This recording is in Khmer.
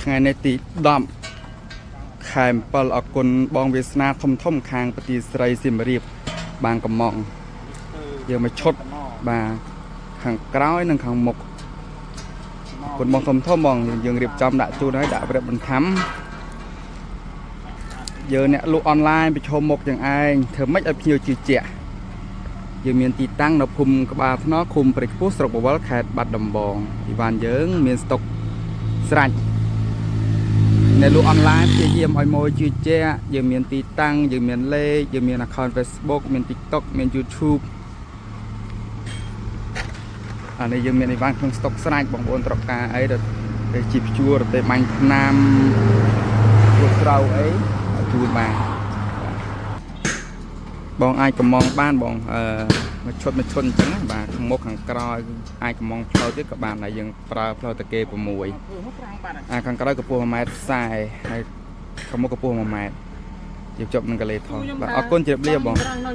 ថ្ងៃនេះទី10ខែ7អរគុណបងវាសនាធំធំខាងប្រទីស្រីសៀមរាបបានកំងយើងមកឈុតបាទខាងក្រោយនិងខាងមុខអរគុណបងធំធំបងយើងរៀបចំដាក់ជូនហើយដាក់ប្រាប់បន្ថែមយើងអ្នកលក់អនឡាញប្រឈមមុខយ៉ាងឯងធ្វើម៉េចឲ្យភ្ញៀវជឿជាក់យើងមានទីតាំងនៅភូមិក្បាលថ្នល់ឃុំព្រៃខ្ពស់ស្រុកបវលខេត្តបាត់ដំបងអីវ៉ាន់យើងមានស្តុកស្រាច់អ្នកលក់អនឡាញព្យាយាមឲ្យមួយជឿជាក់យើងមានទីតាំងយើងមានលេខយើងមាន account Facebook មាន TikTok មាន YouTube អានេះយើងមានអីវ៉ាន់ក្នុងស្តុកស្រាច់បងប្អូនត្រូវការអីទៅជីព្យួររទេបាញ់ថ្នាំព្រោះត្រូវអីឲ្យជូនបានបងអាចកំងបានបងអឺមួយឈុតមួយឈុតអញ្ចឹងណាបាទខាងមុខខាងក្រោយអាចកំងផ្លូវទៀតក៏បានដែរយើងប្រើផ្លូវតាគេ6 ធ្វើមកប្រាំងបាត់ អាខាងក្រោយកម្ពស់1ម៉ែត្រ40ហើយខាងមុខកម្ពស់1ម៉ែត្រយើងជប់នឹងកលេថោះបាទអរគុណជម្រាបលាបង ប្រាំងនៅ